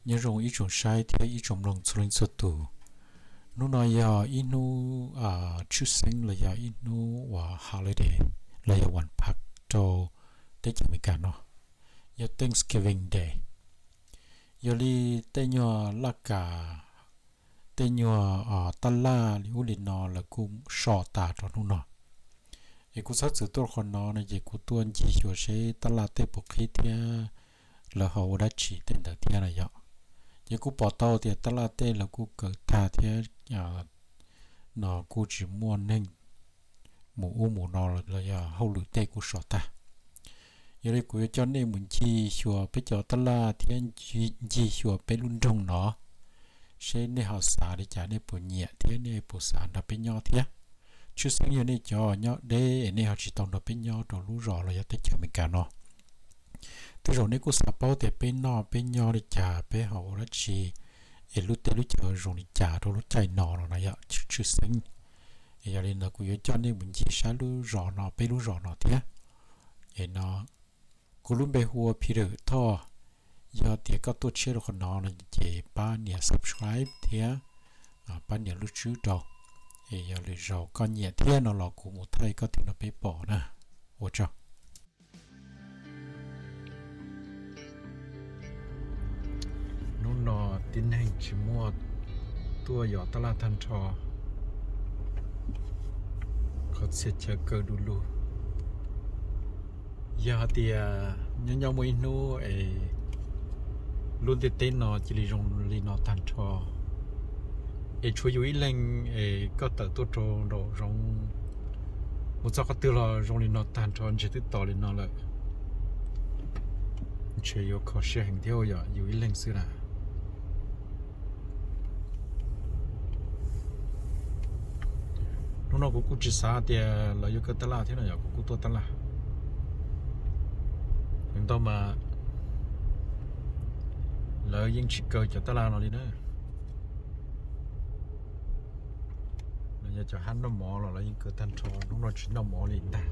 Nyob zoo ib tsoom saib thiab ib tsoom mloog txhua leej txhua tus. Hnub no yog ib hnub tshwj xeeb los yog ib hnub uas holiday los yog vas phav rau teb chaws Amelikas no, yog Thanksgiving Day. Yog li tej nyuag laj kas, tej nyuag taj laj li ub li no lawv kuj so tas rau hnub no. Es kuv txhob txwm tuaj qhov no no ces kuv tuaj ncig xyuas seb taj laj tej puas qhib thiab lawv ho ua dab tsi tej ntawd thiab no yom. Ces kuj pom tau tias taj laj tej lawv kuj kaw tag thiab no kuj tsis muaj neeg mus ub mus no los yog hauj lwm tej kuj so tag. Yog li kuv yuav coj nej mus ncig xyuas peb cov taj laj thiab ncig xyuas peb lub nroog no, seb nej ho xav li cas, nej puas nyiam thiab nej puas xav nrog peb nyob thiab. Tshwj xeeb yog nej cov nyob deb es nej ho tsis tau nrog peb nyob rau lub zos los yog teb chaws Amelikas no. Tej zaum nej kuj xav paub tias peb noj peb nyob li cas, peb ho ua dab tsi, es lub teb lub chaw zoo li cas rau lub caij no no na yom, tshwj xeeb. Yog li ntawd kuv yuav coj nej mus ncig saib lub zos no, peb lub zos no thiab. Es no kuv lub npe hu ua Peter Thoj. Yog tias koj tuaj tshiab rau qhov no no ces pab nias subscribe thiab pab nias lub tswb rau, es yog lwm zaus koj nyiam thiab no los kuv mus thaij koj thiab no peb pom na. Ua tsaug. Hnub no tib neeg tsis muaj tuaj yos taj laj tag nrho, qhov txhia chaw kaw du lug. Yog hais tias nyob nyob muaj ib hnub es lub ntiaj teb no cia li zoo li no tag nrho, es tshuav yus ib leeg es koj tawm tuaj rau nraum zoov mus txog qhov twg los zoo li no tag nrho, ntshe twb tos li no lawm, ntshe yuav kho siab heev thiab yom, yus ib leeg xwb na. Hnub no kuv kuj tsis xav tias lawv yuav kaw taj laj thiab no yog kuv kuj tuaj taj laj. Nws ntau mas lawv yeej tsis kaw cov taj laj no li na. Yog cov hab noj mov los lawv yeej kaw tag nrho, hnub no tsis noj mov li ntag.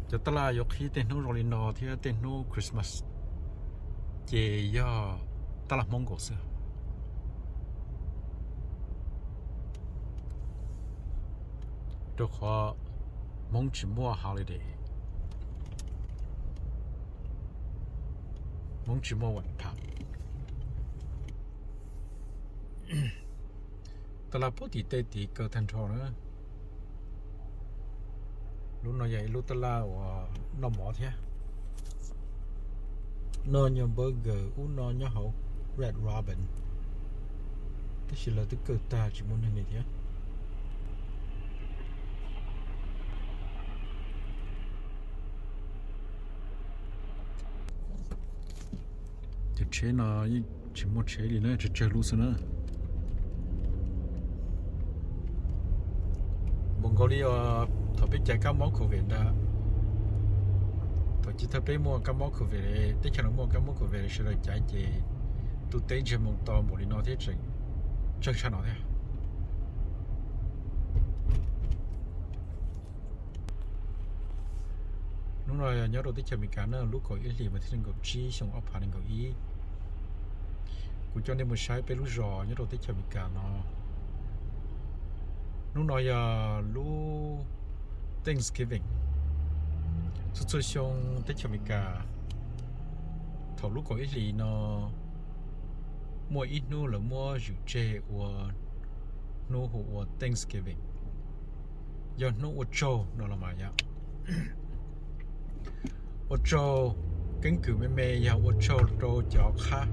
Cov taj laj yuav qhib tej hnub zoo li no thiab tej hnub Christmas ces yog taj laj Hmoob nkaus xwb, rau qhov Hmoob tsis muaj holiday, Hmoob tsis muaj vas phav. Taj laj puag tim tej tid kaw tag nrho na. Lub no yog ib lub taj laj uas noj mov thiab, noj nyuag burger ub no nyob hauv Red Robin, tab sis lawv twb kaw tag tsis muaj neeg li thiab. Cov tsheb no yeej tsis muaj tsheb li na, tsawg tsawg lub xwb na. Npaum nkaus li thaum peb caiv kab mob covid ntag, thaum chiv thawj peb muaj kab mob covid, teb chaws no muaj kab mob covid sawv daws caiv ces tus teb ntsiag moo to npaum li no thiab, tsawg tshaj no thiab. Hnub no nyob rau teb chaws Amelikas na, lub kaum ib hlis mas thiaj li nkaum tsib xyoo ob phav nees nkaum ib. Kuv coj nej mus saib peb lub zos nyob rau teb chaws Amelikas no. Hnub no yog lub Thanksgiving. Txhua txhua xyoo teb chaws Amelikas thaum lub kaum ib hlis no muaj ib hnub lawv muab zwm tseg ua hnub hu ua Thanksgiving, yog hnub ua tsaug no los mas yog ua tsaug, keeb kwm me me yog ua tsaug rau cov qhab,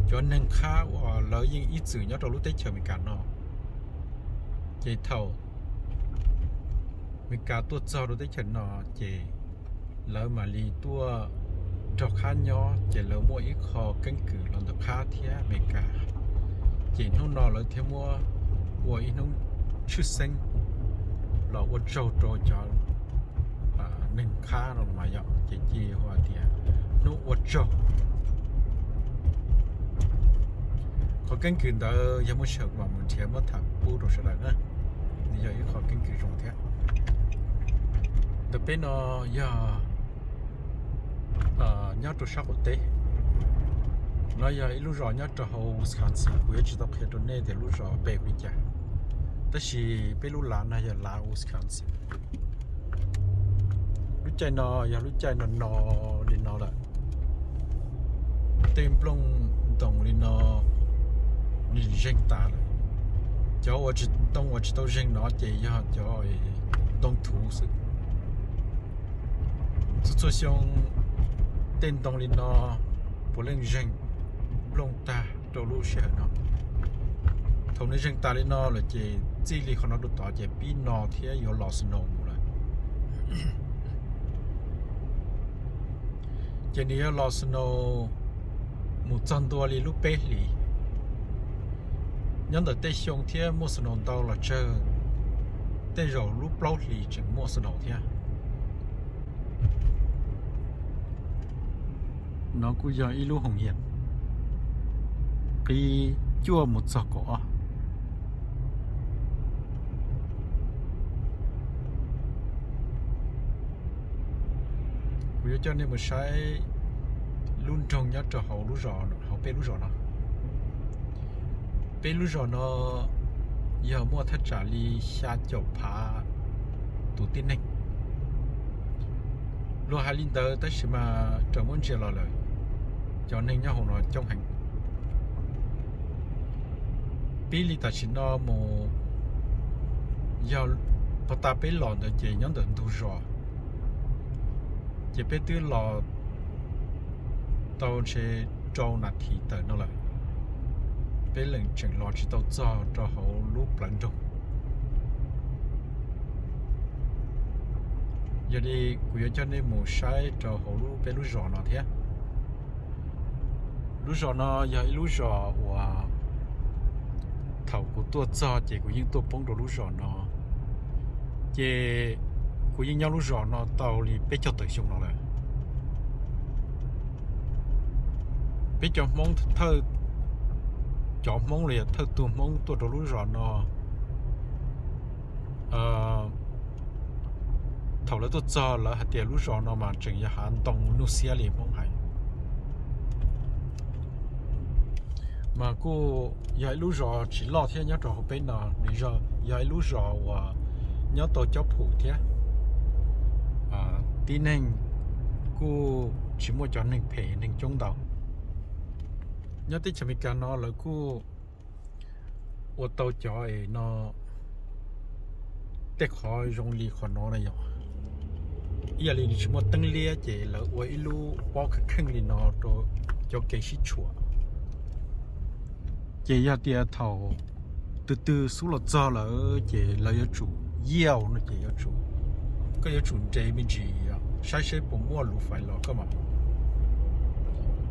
cov neeg qhab uas lawv yeej ib txwm nyob rau lub teb chaws Amelikas no. Ces thaum Amelikas tuaj txog rau teb chaws no ces lawv mam li tuaj nrog qhab nyob, ces lawv muaj ib qho keeb kwm los ntawm qhab thiab Amelikas. Ces hnub no lawv thiaj muab ua ib hnub tshwj xeeb los ua tsaug rau cov neeg qhab no mas yog ces cia li hu tias hnub ua tsaug. Qhov keeb kwm ntawd yog muaj sij hawm mam mus nrhiav muab tham pub rau sawv daws na. Nws yog ib qho keeb kwm zoo thiab. Ntawm peb no yog Nyob rau sab qaum teb. No yog ib lub zos nyob rau hauv Wisconsin, kuv yuav tsis tau qhia rau nej tias lub zos npe hu li cas, tab sis peb lub lav no yog lav Wisconsin. Lub caij no yog lub caij no no li no lawm. Tej nplooj ntoos li no nws zeeg tas lawm. Cov uas tsis, ntoo uas tsis tau zeeg no ces yog cov ntoo thuv xwb. Txhua txhua xyoo tej ntoo li no puav leej zeeg nplooj tag rau lub sij hawm no. Thaum nws zeeg tas li no lawm ces txij li qhov no rau tod ces pib no thiab yuav los snow mus lawm. Ces nws yuav los snow mus txog ntua li lub peb hlis. Nyob ntawm tej xyoo thiab muaj snow ntau los tsawg, tej zaum lub plaub hlis tseem muaj snow thiab. No kuj yog ib lub hoos hias, qib cuaj mus txog kaum ob. Kuv yuav coj nej mus saib lub nroog nyob rau hauv lub zos, hauv peb lub zos no. Peb lub zos no yog muaj thaj tsam li xya caum phav tus tib neeg. Luag hais li ntawd tab sis mas raws muab ntsia los lawm, cov neeg nyob hauv no coob heev. Pib li tam sim no mus, yog pog tas peb los ntawd ces nyob ntawm ntug zos, ces peb twb los tau ntshe rau nas this tawm no lawm, peb leem tseem los tsis tau txog rau hauv lub plawv nroog. Yog li kuv yuav coj nej mus saib rau hauv lub, peb lub zos no thiab. Lub zos no yog ib lub zos uas thaum kuv tuaj txog ces kuv yeej tuaj poob rau lub zos no, ces kuv yeej nyob lub zos no tau li peb caug tawm xyoo no lawm. Peb cov Hmoob thawj, cov Hmoob los yog thawj tug Hmoob tuaj rau lub zos no, thaum lawv tuaj txog lawv hais tias lub zos no mas tseem yog hav ntoo nuj xiab li Hmoob hais. Mas kuj yog ib lub zos tsis loj thiab nyob rau hauv peb no, nws yog ib lub zos uas nyob tau cob phum thiab. Tib neeg kuj tsis muaj cov neeg phem neeg coob ntau. Nyob teb chaws Amelikas no lawv kuj ua tau cov es no, tej qhov zoo li qhov no na yom. Ib yam li nws tsis muaj teeb liab ces lawv ua ib lub pob kheej kheej li no rau cov kev sib tshuam. Ces yog tias thaum twg twg xub los txog lawm ces lawv yuav tsum yiaj no ces yuav tsum, koj yuav tsum nres me ntsis saib seb puas muaj luv fais los koj mam mus.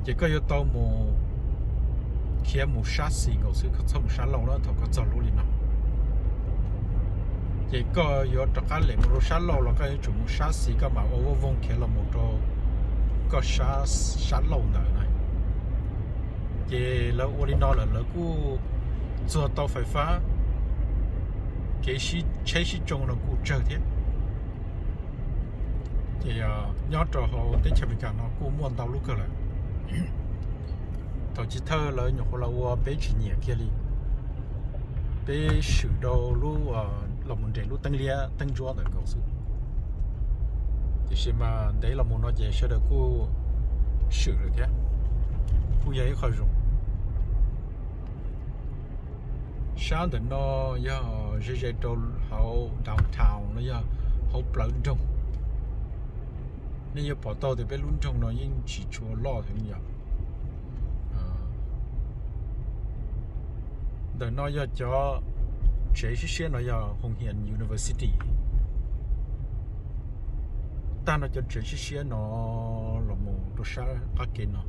Ces koj yuav tau mus khiav mus sab xis nkaus xwb, koj txhob mus sab laug na thaum koj txog lub li no. Ces koj yuav rov qab lem mus rau sab laug los koj yuav tsum mus sab xis koj mam ua voj voog khiav los mus rau koj sab, sab laug ntawd na. Ces lawv ua li no lawm lawv kuj txuag tau fais fab, kev tsheb sib tsoo no kuj tsawg thiab. Ces nyob rau hauv teb chaws Amelikas no kuj muaj ntau lub kawg lawm. Thaum chiv thawj lawv nyuam qhuav los ua peb tsis nyiam kiag li, peb swm rau lub, los mus nres lub teeb liab teeb ntsuab ntawd nkaus xwb. Tiam sis mas ntev los mus no ces sawv daws kuj swm lawm thiab, kuj yog ib qho zoo. Sab ntawm no yog ze ze rau hauv downtown los yog hauv plawv nroog. Nej yuav pom tau tias peb lub nroog no yeej tsis tshua loj heev yom. Ntawm no yog cov tsev siab siab no yog Hoo Hian University. Tag no cov tsev siab siab no los mus rau sab qab ke no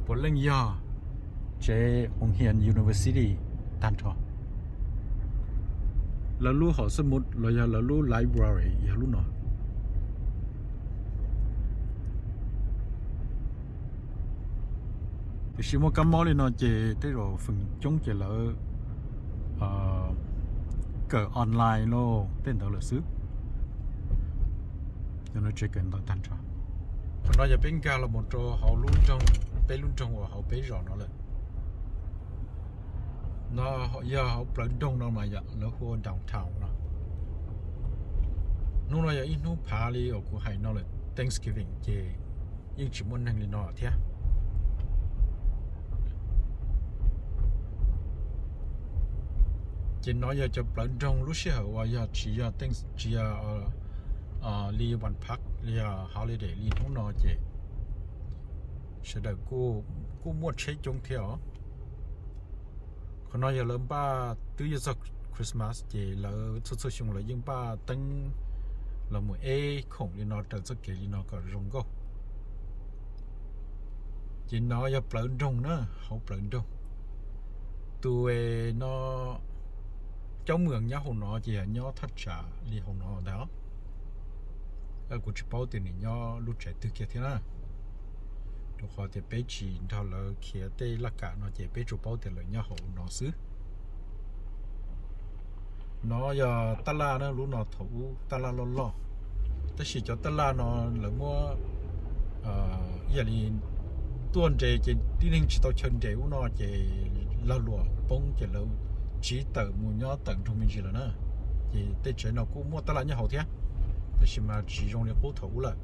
puav leej yog tsev Hoo Hian University tag nrho. Lawv lub hom xab mum los yog lawv lub library yog lub no. Tiam sis muaj kab mob li no ces tej zaum feem coob ces lawv kawm online lauj tej ntawd lawm xwb. Yog no tsev kawm ntawv tag nrho. Qhov no yog peb nkag los mus rau hauv lub nroog, peb lub nroog uas hauv peb zos no lawm. No yog hauv plawv nroog no mas yog lawv hu ua downtown no. Hnub no yog ib hnub phav li uas kuv hais no lawm, Thanksgiving ces yeej tsis muaj neeg li no thiab. Ces no yog cov plawv nroog lub sij hawm uas yog tsis yog tsis yog li vas phav li yog holiday li hnub no ces sawv daws kuj muaj tsheb coob thiab os. Qhov no yog lawv npaj twb yuav txog Christmas ces lawv txhua txhua xyoo lawv yeej npaj teeb los mus eb khoom li no raws txoj kev li no kom zoo nkauj. Ces no yog plawv nroog na, hauv plawv nroog. Tus no coob mws nyob hauv no ces yog nyob thaj tsam li hauv no ntag. Kuv tsis paub tias nws nyob lub tsev twg kiag thiab na, rau qhov tias peb tsis nrog lawv khiav tej laj kam no ces peb tsuas paub tias lawv nyob hauv no xwb. No yog tab laj na, lub no thaum ub tab laj loj loj, tab sis cov tab laj no lawv muab ib yam li tuaj nres ces tib neeg tsis tau chaw nres ub no ces lag luam poob ces lawv tsiv tawm mus nyob tawm nroog me ntsis lawm na. Ces tej tsev no kuj muaj tab laj nyob hauv thiab, tab sis mas tsis zoo li qub thaum ub lawm.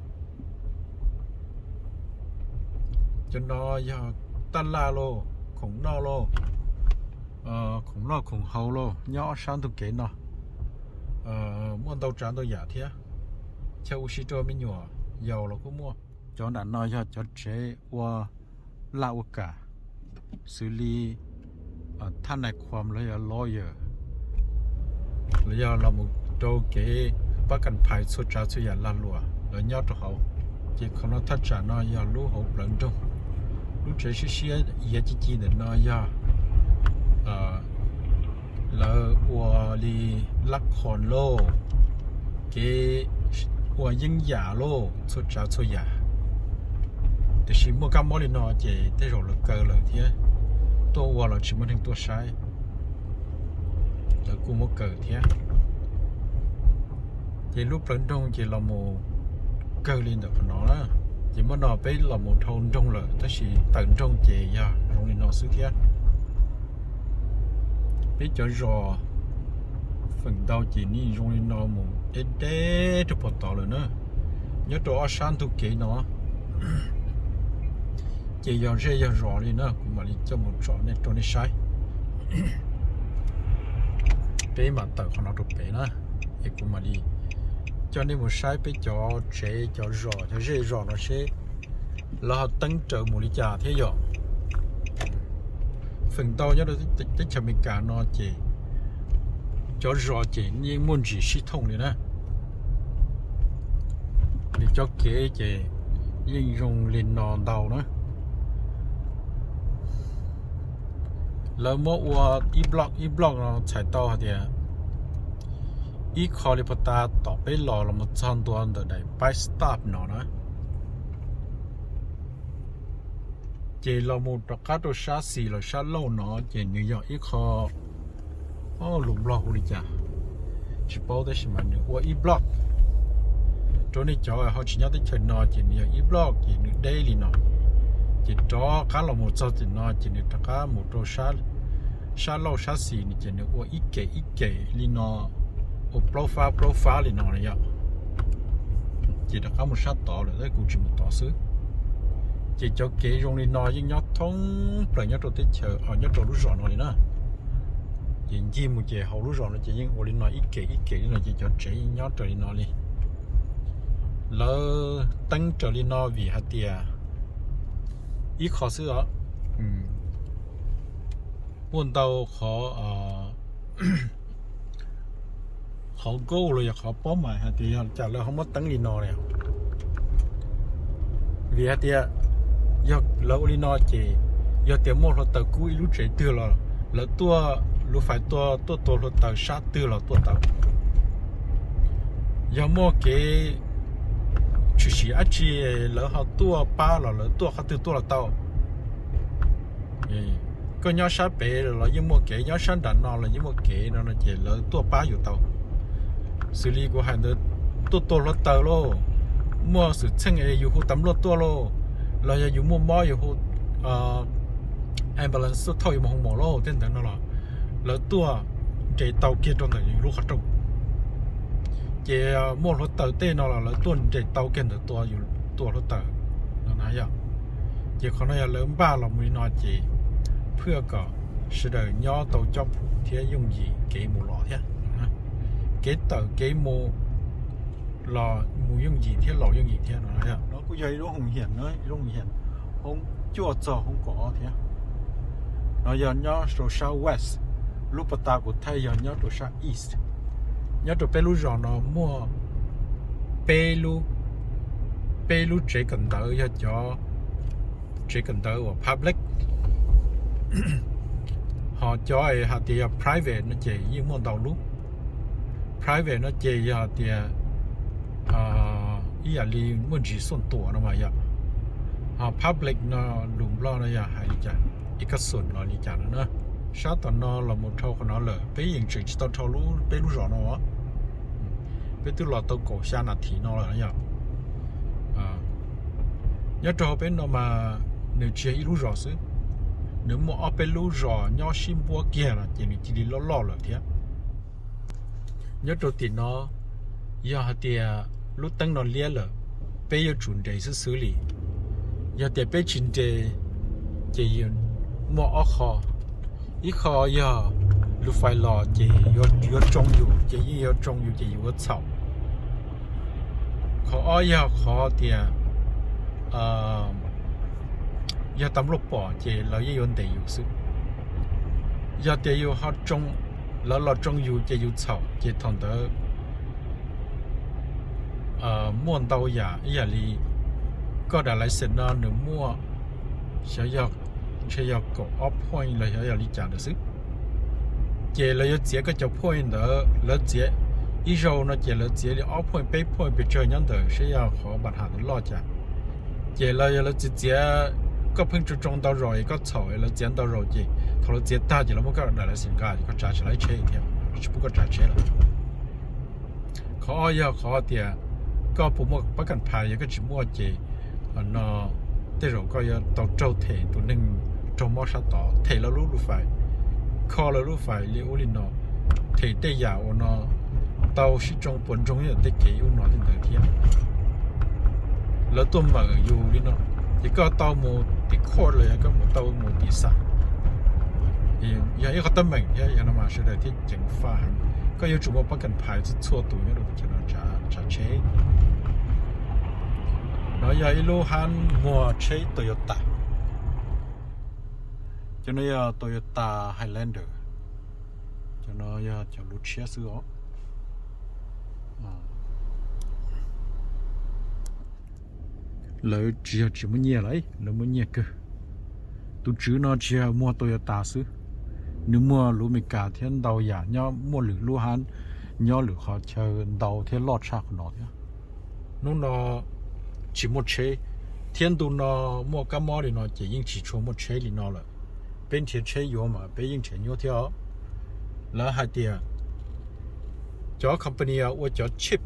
Cov no yog tab laj lauj, khoom noj lauj, khoom noj khoom haus lauj, nyob ob sab ntug kev no. Muaj ntau tsav ntau yam thiab, chaw ua si rau me nyuam yaus los kuj muaj. Cov nram no yog cov tsev ua laj ua kam, xws li thaj nais khuam los yog lawyer, los yog los mus rau kev pab kam phais txhua tsav txhua yam lag luam los nyob rau hauv. Ces qhov no thaj tsam no yog lub hauv plawv nroog, lub tsev siab siab iav ci ci ntawm no yog lawv ua li lab khoom lauj, kev ua yeeb yam lauj, txhua tsav txhua yam. Tiam sis muaj kab mob li no ces tej zaum lawv kaw lawm thiab, tuaj ua los tsis muaj neeg tuaj saib, lawv kuj muab kaw thiab. Ces lub plawv nroog ces los mus kawg li ntawm qhov no na. Ces muab no peb los mus dhau nroog lawm, tab sis tawm nroog ces yog zoo li no xwb thiab. Peb cov zos feem ntau ces yeej zoo li no mus deb deb rau puag tod lawm na. Nyob rau ob sab ntug kev no ces yog zej yog zos li na, kuv mam li coj mus tsom nej rau nej saib. Peb mam tawm qhov no rau pem na, es kuv mam li coj nej mus saib peb cov tsev cov zos cov zej zos no seb lawv ho teeb raws mus li cas thiab yom. Feem ntau nyob rau teb chaws Amelikas no ces cov zos ces yeej muaj ntsis sib thooj li na. Nws cov kev ces yeej zoo li no ntau na. Lawv muab ua ib block ib block no txhais tau hais tias ib qho li puag ta tom peb los los mus txog ntua ntawm daim bus stop no na. Ces los mus rov qab rau sab xis los sab laug no ces nws yog ib qho lus Nplog hu li cas tsis paub, tab sis mas nws ua ib block. Rau nej cov ho tsis nyob teb chaws no ces nws yog ib block ces nws deb li no. Ces rov qab los mus txog tim no ces nws rov qab mus rau sab laug sab xis no ces nws ua ib kem ib kem li no, ua plaub fab plaub fab li no yom. Ces rov qab mus sab tod lawm, tab kuv tsis mus tod xwb. Ces cov kev zoo li no yeej nyob thoob plaws nyob rau teb chaws, nyob rau lub zos no li na. Ces ncig mus ces hauv lub zos no ces yeej ua li no ib kem ib kem li no ces cov tsev yeej nyob raws li no li. Lawv teeb raws li no vim hais tias ib qho xwb os, muaj ntau qhov qhov nkauj los yog qhov paub mas hais tias yog cas lawv ho muab teeb li no li. Vim hais tias yog lawv ua li no ces yog tias muaj hluav taws kub ib lub tsev twg los lawv tuaj, lub fais tuaj, tuaj tua hluav taws sab twg los tuaj tau. Yog muaj kev tshwm sim dab tsi lawv ho tuaj pab los lawv tuaj qhov twg tuaj los tau. Koj nyob sab pem los yeej muaj kev, nyob sab nram no los yeej muaj kev no no ces lawv tuaj pab yus tau. Xws li kuv hais ntawd, tuaj tua hluav taws lauj, muaj xwm txheej es yus hu tas luaj tuaj lauj, los yog yus muaj mob yus hu ambulance tuaj thauj yus mus hoo maum lauj, tej ntawd no los lawv tuaj nres tau kiag rau ntawm yus lub qhov rooj. Ces muaj hluav taws tej no los lawv tuaj nres tau kiag ntawd tua, tua hluav taws no na yom. Ces qhov no yog lawv npaj los mus li no ces phwj kom sawv daws nyob tau cob pum thiab yooj yim kev mus los thiab. Kev tawm kev mus los mus yooj yim thiab los yooj yim thiab no. No kuj yog ib lub hoo hiam, ib lub hoo hiam, hoob cuaj txog hoob kaum ob thiab. No yog nyob rau sab west, lub pas tas kuv thaij yog nyob rau sab east. Nyob rau peb lub zos no muaj peb lub, peb lub tsev kawm ntawv yog cov tsev kawm ntawv uas public, ho cov hais tias yog private no ces yeej muaj ntau lub. Private no ces yog tias ib yam li muaj ntsis xuaj tuam no mas yom. Ho public no lus Nplog no yog hais li cas, ib kab xum los li cas no na. Sab tom no los mus dhau qhov no lawm, peb yeej tseem tsis tau dhau peb lub zos no. Peb twb los tau kaum xya nas this no lawm yom. Nyob rau hauv peb no mas nws tsis yog ib lub zos xwb, nws muaj ob peb lub zos nyob sib npuab kiag no ces nws cia li loj loj lawm thiab. Nyob rau tim no, yog hais tias lub teeb no liab lawm, peb yuav tsum nres xwb xwb li. Yog tias peb tsis nres, ces muaj ob qho. Ib qho yog lus fais los ces yuav tsoo yus, ces yeej yuav tsoo yus ces yus yuav txhaum. Qhov ob yog qhov tias yog tas luaj pom ces lawv yeej yuav ntes yus xwb. Yog tias yus ho tsoo, lawv los tsoo yus ces yus txhaum ces thaum ntawd muaj ntau yam ib yam li koj daim license no nws muaj xyov yog, ntshe yog kaum ob point los xyov yog li cas ntawd xwb. Ces lawv yuav txiav koj cov point ntawd, lawv txiav ib zaug no ces lawv txiav li ob point peb point pes tsawg nyob ntawm saib yog qhov npam ham ntawd loj cas. Ces lawv yog lawv txiav txiav, koj pheej tsoo tsoo ntau zaus es koj txhaum es lawv txiav ntau zaus ces thaum lawv txiav tag ces lawv muab koj daim license nqa ces koj tsav tsis tau tsheb thiab, tsis pub koj tsav tsheb lawm. Qhov ob yog qhov tias koj puas muaj pab kam phais, yog koj tsis muaj ces no tej zaum koj yuav tau raug them tus neeg raug mob sab tod, them lawv lub lus fais, kho lawv lub fais li ub li no, them tej yam uas no tau sib tsoo puas ntsoog ib yam tej kev ub no tej ntawd thiab. Lawv tuaj mawm yus li no, ces koj tau mus tim court los yog koj mus tau mus tim xas, yog ib qhov teeb meem thiab. Yog no mas sawv daws thiaj ceev faj heev. Koj yuav tsum muaj pab kam phais txhua txhua tus nyob rau tim chaw no tsav tsheb. No yog ib lub hab muag tsheb Toyota. Cov no yog Toyota Highlander. Cov no yog cov lub tshiab xwb os. Lawv tsis yog tsis muaj nyiaj lawm, lawv muaj nyiaj kawg. Tus tswv no tsis yog muag Toyota xwb, nws muag lus Amelikas thiab ntau yam, nyob muaj lwm lub hab, nyob lwm qhov chaw ntau thiab loj tshaj qhov no thiab. Hnub no tsis muaj tsheb, thiab ntu no muaj kab mob li no ces yeej tsis tshua muaj tsheb li no lawm. Peb nrhiav tsheb yuav mas peb yeej nrhiav nyuaj thiab os. Lawv hais tias cov company ua cov chip,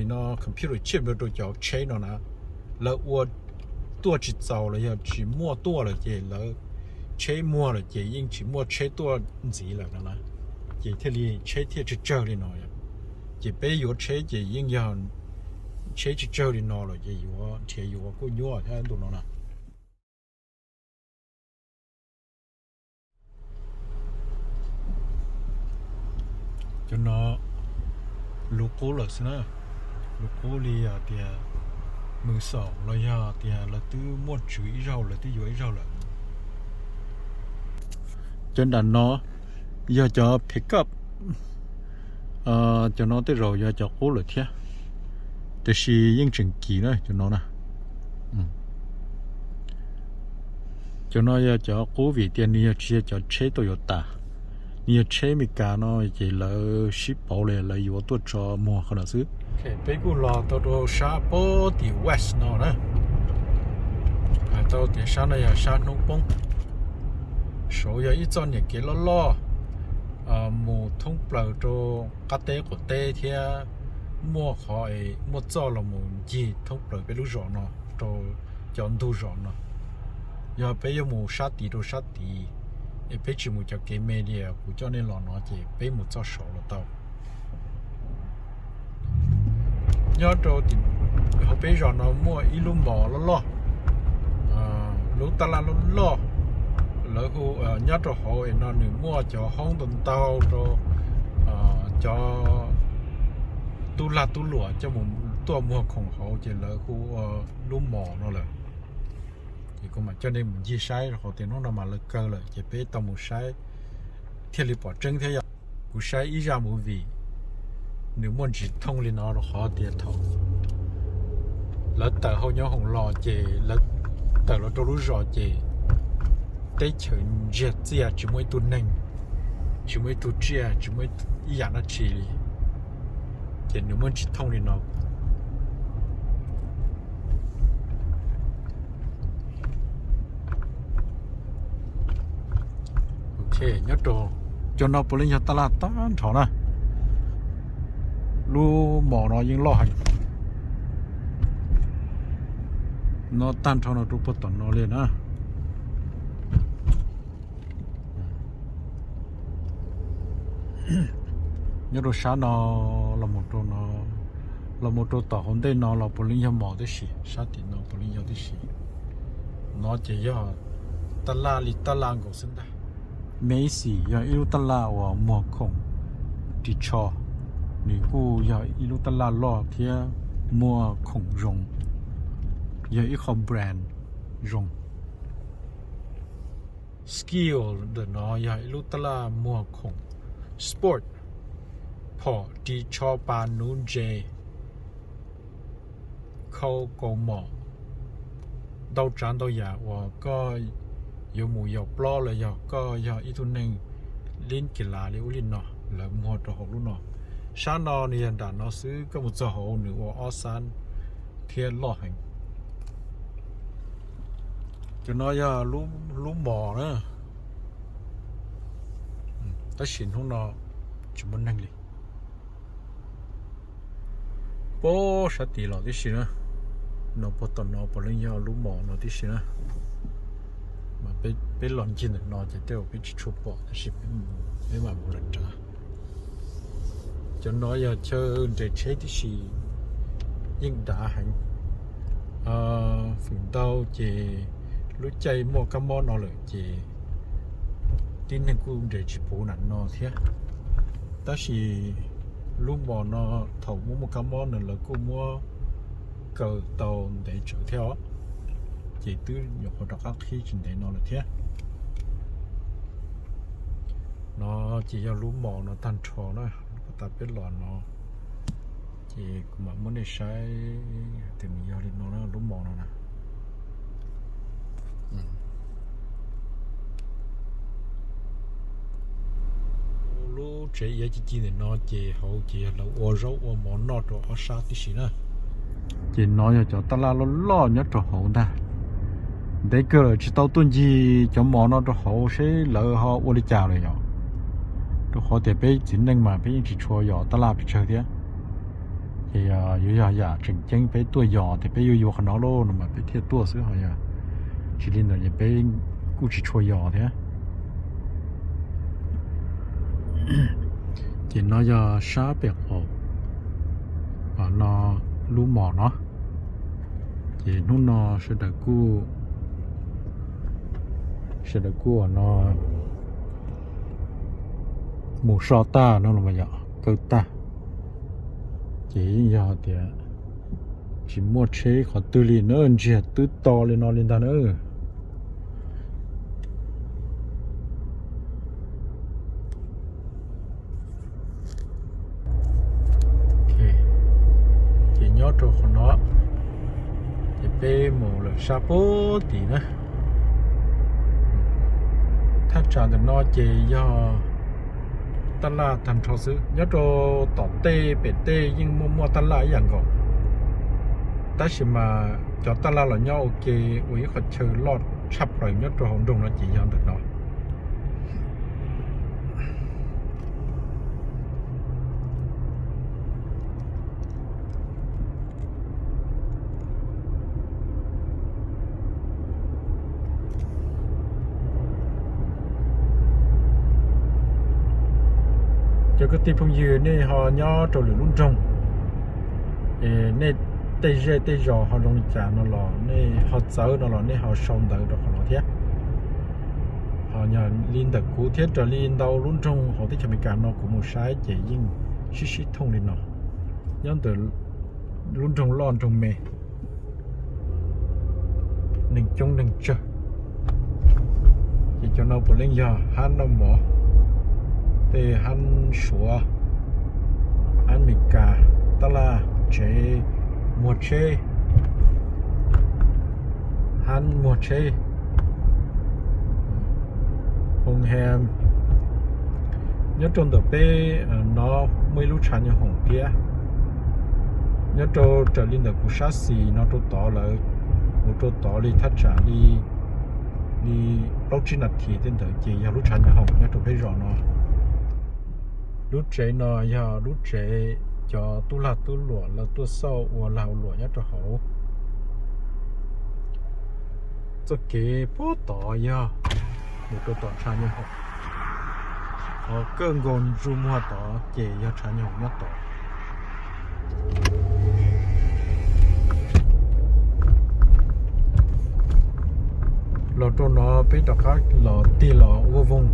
no computer chip rau cov tsheb no na, lawv ua tuaj tsis txaus los yog tsis muaj tuaj lawm ces lawv, tsheb muag lawm ces yeej tsis muaj tsheb tuaj ntxiv lawm no na, ces thiaj li tsheb thiaj tsawg tsawg li no. Ces peb yuav tsheb ces yeej yog tsheb tsawg tsawg li no lawm ces yuav nrhiav yuav kuj nyuaj thiab ntu no na. Cov no luv qub lawm xwb na, luv qub li tias mws xaum los yog tias lawv twb muaj tswv ib zaug, lawv twb yuav ib zaug lawm. Cov nram no yog cov pickup, cov no tej zaum yog cov qub lawm thiab, tiam sis yeej tseem kim na cov no na. Cov no yog cov qub vim tias nws yog tsis yog cov tsheb Toyota, nws yog tsheb Amelikas no ces lawv sib pauv li lawv yuav tuaj tso muag qhov no xwb. Peb kuj los tau rau sab pab tim west no na, hais tau tias sab no yog sab hnub poob. Saud yog ib txoj niam kev loj loj mus thoob plaws rau qab teb qaum teb thiab muaj qhov es muaj txoj los mus ncig thoob plaws peb lub zos no rau cov ntug zos no. Yog peb yuav mus sab tid rau sab tid es peb tsis mus cov kev me li kuv coj nej los no ces peb mus txoj saud los tau. Nyob rau hauv peb zos no muaj ib lub mos loj loj, lub taj laj loj loj. Lawv hu, nyob rau hauv es no nws muaj cov hoob ntau ntau rau cov tub lag tub luam coj mus tuaj muag khoom hauv ces lawv hu ua lub mos no lawm. Ces kuv mam coj nej mus ncig saib rau qhov tias hnub no mas lawv kaw lawm ces peb tau mus saib thiaj li pom tseeb thiab yom. Kuv saib ib zaj movie nws muaj ntsis thooj li no rau qhov tias thaum lawv tawm hauv nyob hoom los ces lawv tawm los rau lub zos ces teb chaws ntsiag txiaj tsis muaj ib tug neeg, tsis muaj ib tug tsiaj, tsis muaj ib yam dab tsi li. Ces nws muaj ntsis thooj li no. Ok, nyob rau cov no puav leej yog taj laj tag nrho na. Lub mos no yeej loj heev. No tag nrho no rau puag tom no li na. Nyob rau sab no los mus rau no, los mus rau tom hauv ntej no los puav leej yog mos tib si, sab tim no puav leej yog tib si. No ces yog taj laj li taj laj nkaus xwb ntag. Macy's yog ib lub taj laj uas muag khoom ris tsho, nws kuj yog ib lub taj laj loj thiab muag khoom zoo, yog ib qho brand zoo. Skills ntawm no yog ib lub taj laj muag khoom sport, phom ris tsho pas nuv ntses, khau kaus mom, ntau tsav ntau yam uas koj yuav mus yaus plob los yog koj yog ib tug neeg lib kis las li ub li no, lawv muag rau hauv lub no. Sab no nws yog nram no xwb, koj mus txog hauv nws ua ob sab thiab loj heev. Cov no yog lub mos na, tab sis hnub no tsis muaj neeg li. Puag sab tid los tib si na, no puag tom no puav leej yog lub mos no tib si na. Mas peb los ncig ntawm no ces tej zaum peb tsis tshua pom tab sis peb mam mus lawm nrad. Cov no yog chaw nres tsheb tib si, yeej dav heev. Feem ntau ces lub caij muaj kab mob no lawm ces tib neeg kuj nres tsis puv nram no thiab. Tab sis lub mos no thaum muaj muaj kab mob no lawv kuj muab kaw tau ntev tsawv thiab os, ces twb nyuam qhuav rov qab qhib tsis ntev no lawm thiab. No ces yog lub mos no tag nrho na, lub pas tas peb los no, ces kuv mam muab nej saib tias nws yog li no na, lub mos no na. Lub tsev iav ci ci ntawm no ces hauv ces yog lawv ua zaub ua mov noj rau ob sab tib si na. Ces no yog cov taj laj loj loj nyob rau hauv ntag. Ntev kawg lawm tsis tau tuaj ncig cov mos no rau hauv seb lawv ho ua li cas lawm yom. Rau qhov tias peb txiv neej mas peb yeej tsis tshua yos taj laj pes tsawg thiab. Ces yuav yog yam tseem ceeb peb tuaj yos tias peb yuav yuav qhov no lauj no mas peb thiaj tuaj xwb, ho yog tsis li ntawd ces peb kuj tsis tshua yos thiab. Ces no yog sab pem qaum no, lub mos no. Ces hnub no sawv daws kuj, sawv daws kuj no mus so tag no los yog kaw tag. Ces yeej yog tias tsis muaj tsheb qhov twg li na, ntsiag twb to li no li ntag na. Ces nyob rau qhov no, ces peb mus lawm sab puag tim na. Thaj tsam ntawm no ces yog taj laj tag nrho xwb, nyob rau tom tej pem tej yeej muaj muaj taj laj ib yam nkaus, tab sis mas cov taj laj los nyob ua ke ua ib qhov chaw loj tshaj plaws nyob rau hauv nroog no ces yog ntawm no. Yog kwv tij phooj ywg nej ho nyob rau lwm lub nroog, nej tej zej tej zos ho zoo li cas no los nej ho txawv no los nej ho sau ntawv rau qhov no thiab. Ho yog li ntawm kuv thiab raws li ntau lub nroog hauv teb chaws Amelikas no kuv mus saib ces yeej sib sib thooj li no, nyob ntawm lub nroog loj nroog me, neeg coob neeg tsawg. Ces cov no puav leej yog hab noj mov, tej hab Suav, hab Amelikas, tab laj, tsev muag tsheb, hab muag tsheb, hoo hem. Nyob rau ntawm peb no muaj ib lub tshav nyob hoom thiab. Nyob rau raws li ntawm kuv sab xis no rau tod lawm, mus rau tod li thaj tsam li, li plaub tsib nas this tej ntawd ces yog lub tshav nyob hoom nyob rau peb zos no. Lub tsev no yog lub tsev cov tub lag tub luam lawv tuaj xauj ua lag ua luam nyob rau hauv. Txoj kev puag tod yog mus rau tom tshav nyob hoom, qhov kawj nkaus ntsuj muag tod ces yog tshav nyob hoom nyob tod. Los rau no peb rov qab los tig los ua voog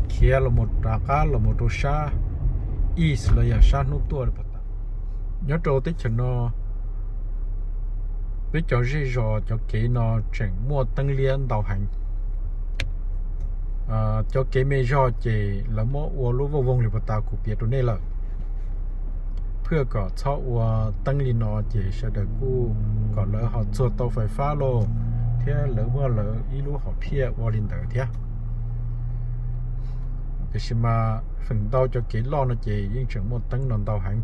khiav los mus rov qab los mus rau sab east los yog sab hnub tuaj li pag tas. Nyob rau teb chaws no, peb cov zej zos cov kev no tseem muaj teeb liab ntau heev. Cov kev me zog ces lawv muab ua lub voj voog li pag tas kuv piav rau nej lawm. Phwj kom txhob ua teeb li no ces sawv daws kuj kom lawv ho txuag tau fais fab lauj, thiab lawv muaj lawv ib lub hom phiaj ua li ntawd thiab. Tiam sis mas feem ntau cov kev loj no ces yeej tseem muaj teeb no ntau heev.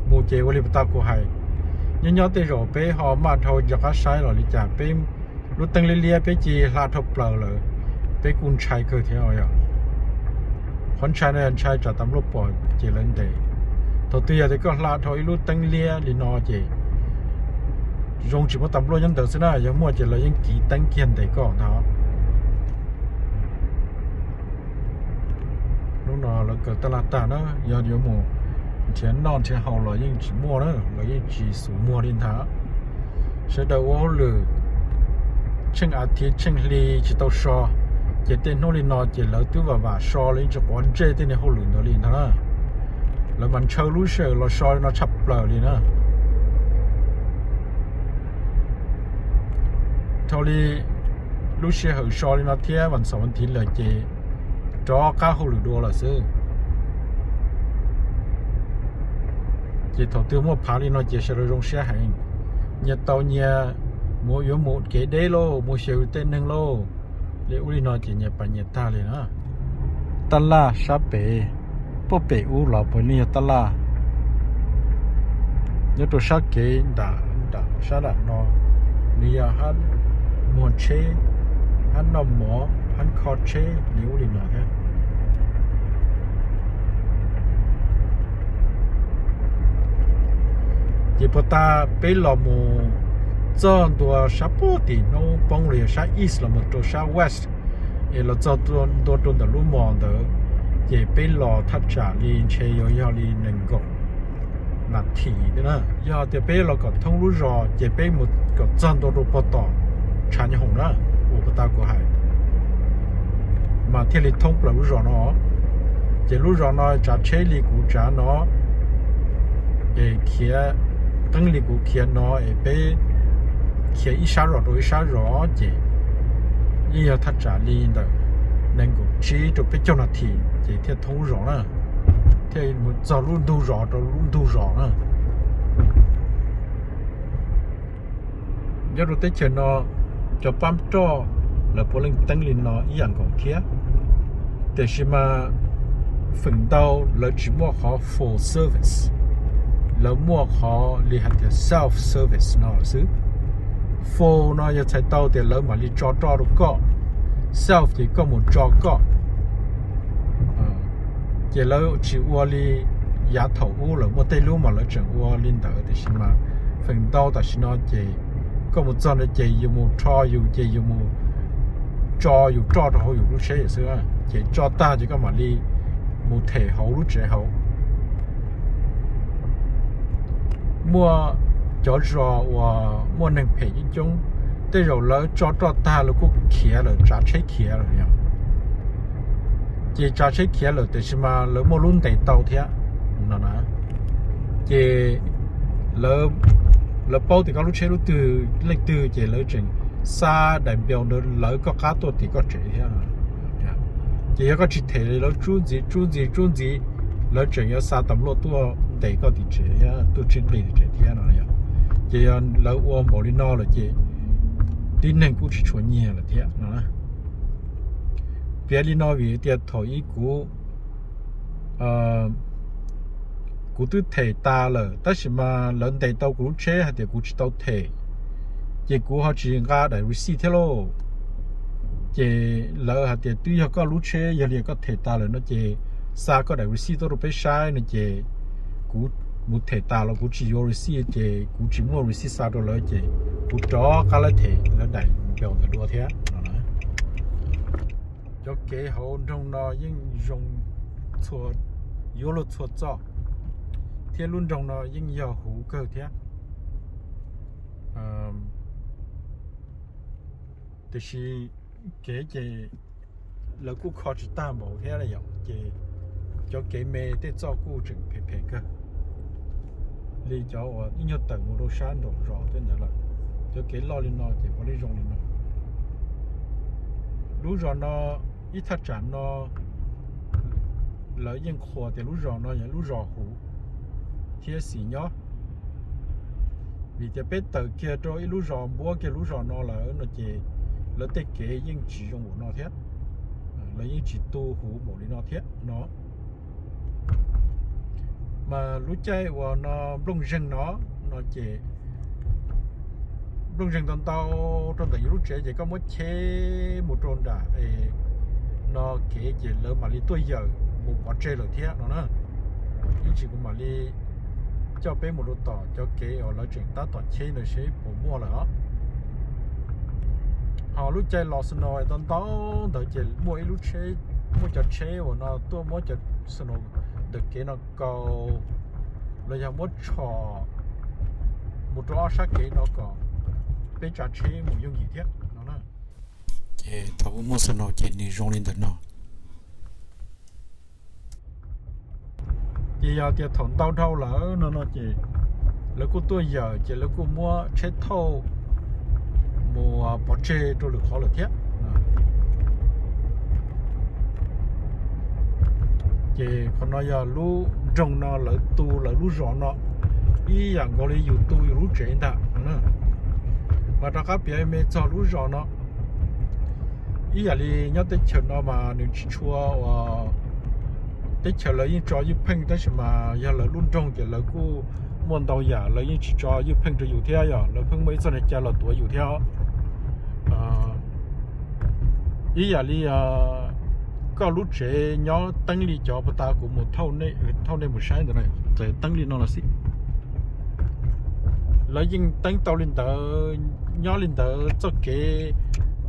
Mus ces ua li pag tas kuv hais, nyob nyob tej zaum peb ho maj dhau rov qab saib los li cas, peb lub teeb liab liab peb cia hla dhau plaws lawm, peb kuj ntshai kawg thiab os. Qhov ntshai no yog ntshai tsam tas npluaj pom ces lawv ntes. Thaum twg yog tias koj hla dhau ib lub teeb liab li no ces zoo tsis muaj tas npluaj nyob ntawd xwb na, yog muaj ces lawv yeej kiv teeb kiag ntes koj ntag. Hnub no lawv kaw tab laj tag na, yog yuav mus nrhiav noj nrhiav haus los yeej tsis muaj na, lawv yeej tsis xus muag li ntag. Sawv daws ua hauj lwm tsheej as thiv tsheej hli tsis tau so, ces tej hnub li no ces lawv twb vam vam so, lawv yeej tsis quav ntsej tej niag hauj lwm ntawd li ntag na. Lawv mas ntshaw lub sij hawm los so li no tshaj plaws li na. Thaum li lub sij hawm so li no thiab vas xaum vas thiv lawm ces rov qab hauj lwm dua lawm xwb. Ces thaum twg muaj phav li no ces sawv daws zoo siab heev, nyias tau nyias mus yuav mus kev deb lauj, mus xyaw tej neeg lauj, li ub li no ces nyias pais nyias tag li na. Tab laj sab pem, puag pem ub los puav leej yog tab laj. Nyob rau sab kev nram, nram sab nram no, nws yog hab muag tsheb, hab noj mov, hab kho tsheb li ub li no thiab. Ces puag ta peb los mus txog ntua sab puag tim hnub poob los yog sab east los mus rau sab west, es los txog ntua rau ntawm lub mos ntawd, ces peb los thaj tsam li ntshe yuav yog li nees nkaum nas this na. Yog tias peb los kom thoob lub zos ces peb mus kom txog ntua rau puag tom tshav nyob hoom na, uas puag ta kuv hais, mas thiaj li thoob plaws lub zos no. Ces lub zos no tsav tsheb li kuv tsav no, es khiav qeeb li kuv khiav no, es peb khiav ib sab zos rau ib sab zos ces yeej yog thaj tsam li ntawm nees nkaum tsib rau peb caug nas this ces thiaj thoob lub zos na, thiaj mus txog lub ntug zos rau lub ntug zos na. Nyob rau teb chaws no, cov pab roj lawv puav leej teeb li no ib yam nkaus thiab, tiam sis mas feem ntau lawv tsis muaj qhov phone service, lawv muaj qhov li hais tias self service no xwb. Phone no yog txhais tau tias lawv mam li tso roj rau koj, self ces koj mus tso koj. Ces lawv tsis ua li yav thaum ub lawm, muaj tej lub mas lawv tseem ua li ntawd, tiam sis mas feem ntau tam sim no ces koj mus txog ntawd ces yus mus rho yus ces yus mus tso yus roj rau hauv yus lub tsheb xwb, ces tso tag ces koj mam li mus them hauv lub tsev hauv. Muaj cov zos uas muaj neeg phem coob coob, tej zaum lawv tso roj tag lawv kuj khiav lawm, tsav tsheb khiav lawm yom. Ces tsav tsheb khiav lawm tiam sis mas lawv muaj lub ntes tau thiab no na. Ces lawv paub tias koj lub tsheb lub twg leej twg ces lawv tseem xa daim npaus ntawd lawv koj qab tuaj tim koj tsev thiab. Ces yog koj tsis them li lawv tsub ntxiv tsub ntxiv tsub ntxiv, lawv tseem yuav xa tas luaj tuaj ntes koj tim tsev thiab tuaj tsib nqis tim tsev thiab no. Ces yog lawv ua npaum li no lawm ces tib neeg kuj tsis tshua nyiag lawm thiab no. Piav li no vim tias thaum ub kuv kuv twb them tas lawm tab sis mas lawv ntes tau kuv lub tsheb hais tias kuv tsis tau them, ces kuv ho tsis nqa daim receipt thiab lauj. Ces lawv hais tias twb yog koj lub tsheb, yog li koj them tas lawm no ces xa koj daim receipt tuaj rau peb saib no ces kuv mus them tas los kuv tsis yuav receipt ces kuv tsis muaj receipt xa rau lawv ces kuv rov qab lawv them lawv daim npaus ntawd dua thiab no. Cov kev hauv nroog no yeej zoo, yuav luag txhua txoj, thiab lub nroog no yeej yog huv kawg thiab. Tiam sis kev ces lawv kuj kho tsis tag npaum thiab yom, ces cov kev me tej txoj kuj tseem phem phem kawg li cov uas ib nyuag tawm mus rau sab nraum zos tej ntawd lawm. Cov kev loj li no ces puav leej zoo li no. Lub zos no ib thaj tsam no lawv yeej qhuas tias lub zos no yog lub zos huv thiab xis nyob, vim tias peb tawm kiag rau ib lub zos npuab kiag lub zos no lawm no ces lawv tej kev yeej tsis zoo npaum no thiab, lawv yeej tsis tu huv npaum li no thiab no. Mas lub caij uas no nplooj zeeg no, no ces nplooj zeeg ntau ntau rau ntawm yus lub tsev ces koj muab cheb mus rau nram no kev ces lawv mam li tuaj yawm mus pov tseg lawm thiab no na. Ib tsam kuv mam li coj peb mus rau tom cov kev uas lawv tseem tab tom cheb ntawd seb puas muaj lawm os. Ho lub caij los snow ntau ntau ntawd ces muaj ib lub tsheb, muaj cov tsheb uas no tuaj muab cov snow ntawm kev no kaus los yog muab tshom mus rau ob sab kev no kom peb tsav tsheb mus yooj yim thiab no na. Ces thaum muaj snow ces nws zoo li ntawm no. Ces yog tias thaum ntau dhau lawm no no ces lawv kuj tuaj yawm ces lawv kuj muab tsheb thauj mus pov tseg rau lwm qhov lawm thiab. Ces qhov no yog lub nroog no lawv tu lawv lub zos no ib yam nkaus li yus tu yus lub tsev ntag. Mas rov qab piav me txog lub zos no, ib yam li nyob teb chaws no mas nws tsis tshua uas teb chaws lawv yeej tso ywj pheej tab sis mas yog lawv lub nroog ces lawv kuj muaj ntau yam lawv yeej tsis tso ywj pheej rau yus thiab, yog lawv pheej muaj ib txoj niag cai los tuav yus thiab. Ib yam li koj lub tsev nyob teeb li cov puag ta kuv mus thauj nej mus saib ntawd, teeb li no los xij. Lawv yeej teeb tau li ntawd, nyob li ntawd, txoj kev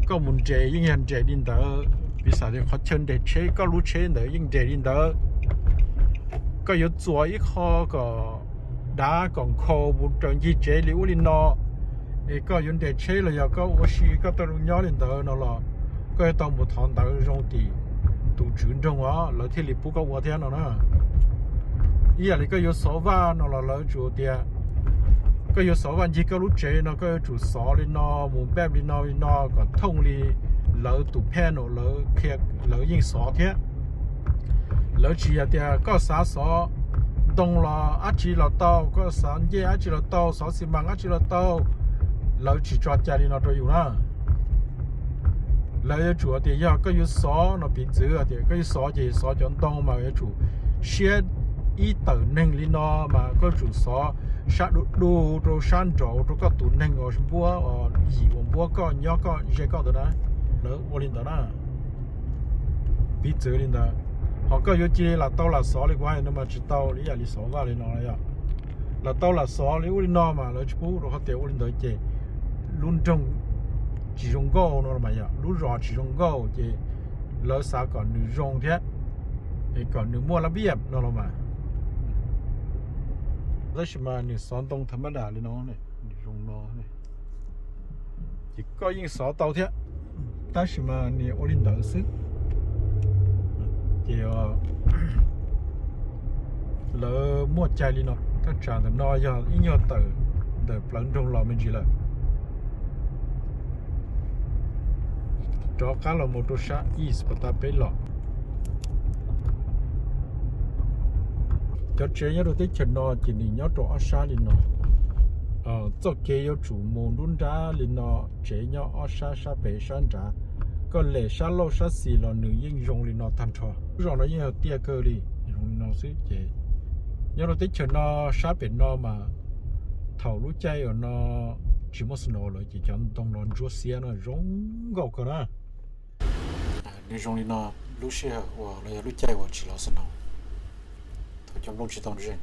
koj mus nres yeej yog nres li ntawd, piv xam tias qhov chaw nres tsheb koj lub tsheb ntawd yeej nres li ntawd. Koj yuav txuas ib qho kom dav kom nkhaus mus raws ncig tsev li ub li no, es koj yuav nres tsheb los yog koj ua si koj tau zoo nyob li ntawd no los koj yuav tau mus thov ntawv zoo tim tus tswv nroog os lawv thiaj li pub koj ua thiab no na. Ib yam li koj yuav xov vaj no los lawv tsuas tias koj yuav xov vaj ncig koj lub tsev no koj yuav tsum xov li no mus npaj li no li no kom thooj li lawv tus phej no lawv qhia, lawv yeej xov thiab. Lawv tsis yog tias koj xav xov ntoo los dab tsi los tau, koj xav ncej dab tsi los tau, xov xi mas dab tsi los tau, lawv tsis tso cai li no rau yus na. Lawv yuav tsum tias yog koj yuav xov no piv txwv tias koj yuav xov ces xov cov ntoo mas yuav tsum siab ib tawm neeg li no mas koj yuav tsum xov sab du du rau sab nraud rau koj tus neeg uas npuab, yim uas npuab koj nyob koj ze koj ntawd na. Lawv ua li ntawd na. Piv txwv li ntawd, ho koj yuav cia li lam tau lam xov li kuv hais no mas tsis tau li, ib yam li xov vaj li no yog lam tau lam xov li ub li no mas lawv tsis pub rau qhov tias ua li ntawd ces lub nroog tsis zoo nkauj no los mas yog lub zos tsis zoo nkauj ces lawv xav kom nws zoo thiab, es kom nws muaj lab piaj no los mas. Tab sis mas nws xov ntoo tha mab dam li no, nws zoo no, ces koj yeej xov tau thiab, tab sis mas nws ua li ntawd xwb. Ces lawv muaj cai li no. Thaj tsam ntawm no yog ib nyuag tawm ntawm plawv nroog los me ntsis lawm, rov qab los mus rau sab east pas tas peb los. Cov tsev nyob rau teb chaws no ces nws nyob rau ob sab li no. Txoj kev yuav tsum mus nruab nrab li no, tsev nyob ob sab, sab pem sab nrad. Koj lem sab laug sab xis los nws yeej zoo li no tag nrho. Lub zos no yeej yog tiaj kawg li, zoo li no xwb ces nyob rau teb chaws no, sab pem no mas thaum lub caij uas no tsis muaj snow lawm ces cov ntoo no ntsuab xiab no zoo nkauj kawg na. Nws zoo li no lub sij hawm uas los yog lub caij uas tsis los snow, thaum cov nplooj tsis tau zeeg.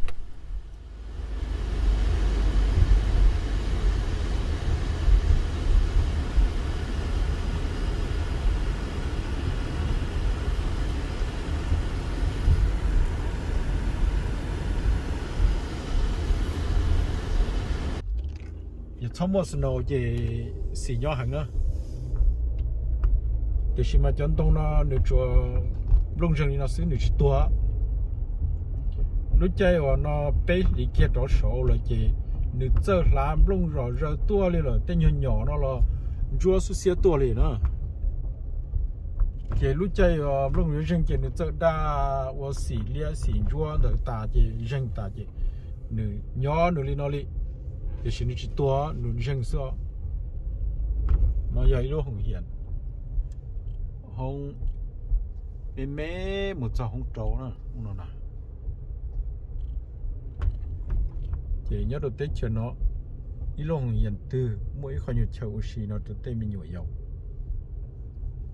Yog txhob muaj snow ces xis nyob heev na. Tiam sis mas cov ntoo no nws tsuas nplooj zeeg li no xwb, nws tsis tuag. Lub caij uas no peb hlis kiag rov saud lawm ces nws txawj hlav nplooj zom zaws tuaj li lawm, tej nyuag nyom no los ntsuab xub xiab tuaj li na. Ces lub caij uas nplooj yuav zeeg ces nws txawj daj ua xim liab xim ntsuab ntawd tas ces zeeg tas ces nws nyob nws li no li, tiam sis nws tsis tuag, nws zeeg xwb. No yog ib lub hoos hias, hoob me me mus txog hoob rau no na. Ces nyob rau teb chaws no, ib lub hoos hias twg muaj ib qho nyuag chaw ua si no rau tej me nyuam yaus.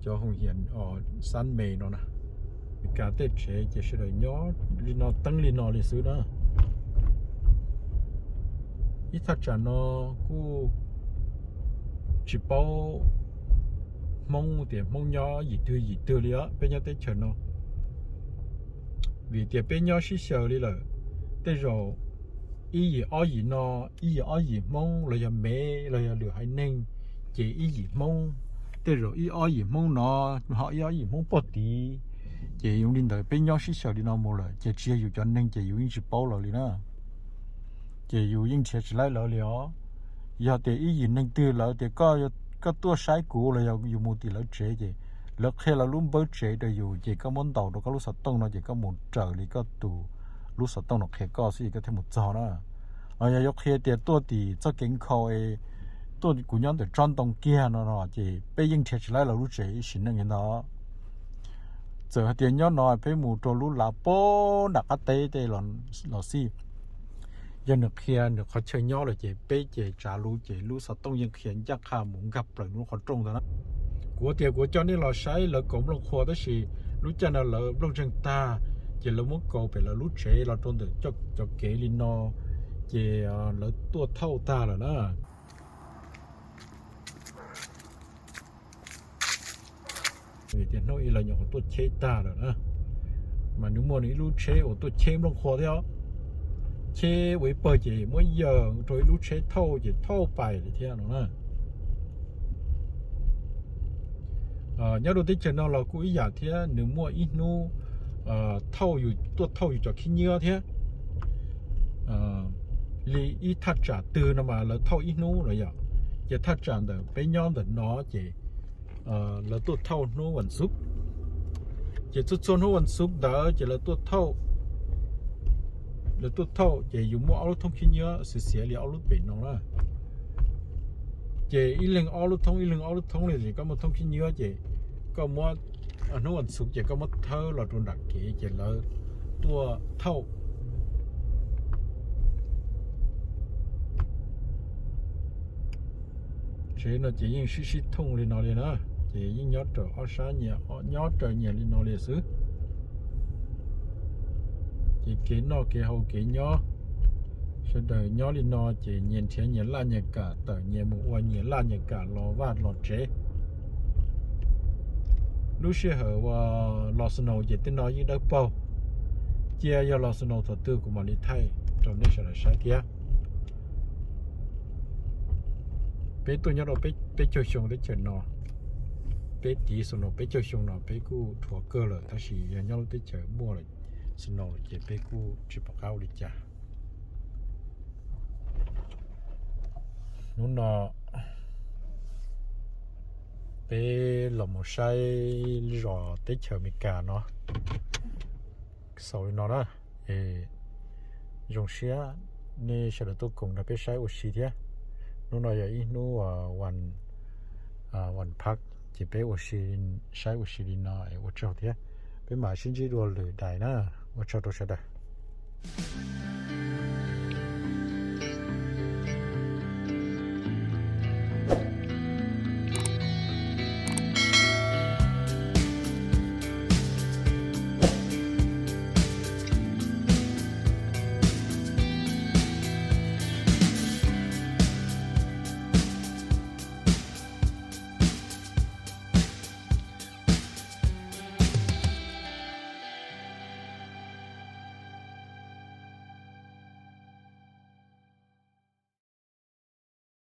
Cov hoos hias xab me no na, Meskas tej tsev ces sawv daws nyob li no teeb li no li xwb na. Ib thaj tsam no kuj tsis paub Hmoob tias Hmoob nyob yim twg yim twg li os, peb nyob teb chaws no. Vim tias peb nyob sib xyaw li lawm, tej zaum ib yim ob yim no, ib yim ob yim Hmoob los yog Mev los yog lwm haiv neeg, ces ib yim Hmoob, tej zaum ib ob yim Hmoob no, ho ib ob yim Hmoob pog tid, ces yus li ntawd peb nyob sib xyaw li no mus lawm ces tsis yog yus cov neeg ces yus yeej tsis paub lawv li na. Ces yus yeej nrhiav tsis laib lawv li os. Yog tias ib yim neeg twg lawv tias koj tuaj saib kuv los yog yus mus tim lawv tsev ces lawv qhia lawv lub npawb tsev rau yus ces koj muab ntaus rau koj lub xov tooj no ces koj mus raws li koj tus lub xov tooj no qhia koj xwb ces koj thiaj mus txog na. Los yog yuav qhia tias tuaj tim txoj kev nkhaus, tuaj kuv nyob ntawm tsob ntoo kiag no no ces peb yeej nrhiav tsis laib lawv lub tsev ib sim neej li ntawd. Txawm hais tias nyob no peb mus rau lub lav pob nram qab teb tej los xij, yog nws qhia nws qhov chaw nyob lawm ces peb ces tsav lub ces lub xov tooj yeej qhia ncaj qha mus nkag plaws nws lub qhov rooj ntawd na. Kuv tias kuv coj nej los saib lawv kaus nplooj qhuav tab sis lub caij no lawv nplooj zeeg tag, ces lawv muab kaus pem lawv lub tsev los rau ntawm cov kev li no, ces lawv tuaj thauj tag lawm na. Vim tias hnub ib lawv nyuam qhuav tuaj cheb tag lawm na, mas nws muaj nws ib lub tsheb uas tuaj cheb nplooj qhuav thiab os. Cheb ua ib pawg ces muab yawm rau ib lub tsheb thauj ces thauj pais li thiab no na. Nyob rau teb chaws no los kuj ib yam thiab, nws muaj ib hnub thauj yus, tuaj thauj yus cov khib nyiab thiab. Li ib thaj tsam twg no mas lawv thauj ib hnub no yom. Ces thaj tsam ntawm peb nyob ntawm no ces lawv tuaj thauj hnub vas xuv. Ces txhua txhua hnub vas xuv ntawd ces lawv tuaj thauj, lawv tuaj thauj ces yus muaj ob lub thoob khib nyiab xiav xiav li ob lub pem no na. Ces ib leeg ob lub thoob, ib leeg ob lub thoob li ces koj muaj thoob khib nyiab ces koj muab, hnub vas xuv ces koj muab thawb los rau nram kev ces lawv tuaj thauj. Tsev no ces yeej sib sib thooj li no li na, ces yeej nyob raws ob sab nyias, nyob raws nyias li no li xwb. Ces kev noj kev haus kev nyob Sawv daws nyob li no ces nyias nrhiav nyias laj nyias kam, tawm nyias mus ua nyias laj nyias kam los vaj los tsev. Lub sij hawm uas los snow ces tej no yeej dawb paug. Cia yog los snow thaum twg kuv mam li thaij rau nej sawv daws saib thiab. Peb tuaj nyob rau peb caug xyoo teb chaws no, peb tiv snow peb caug xyoo no peb kuj dhuav kawg lawm, tab sis yog nyob lub teb chaws muaj snow ces peb kuj tsis pom qab ua li cas. Hnub no peb los mus saib zos teb chaws Amelikas no, xaus li no na. Zoo siab nej sawv daws tuaj koom nrog peb saib ua si thiab. Hnub no yog ib hnub One Park, ces peb ua si, saib ua si li no, ua tsaug thiab. Peb mam sib ntsib dua lwm daim na. Ua tsaug rau sawv daws.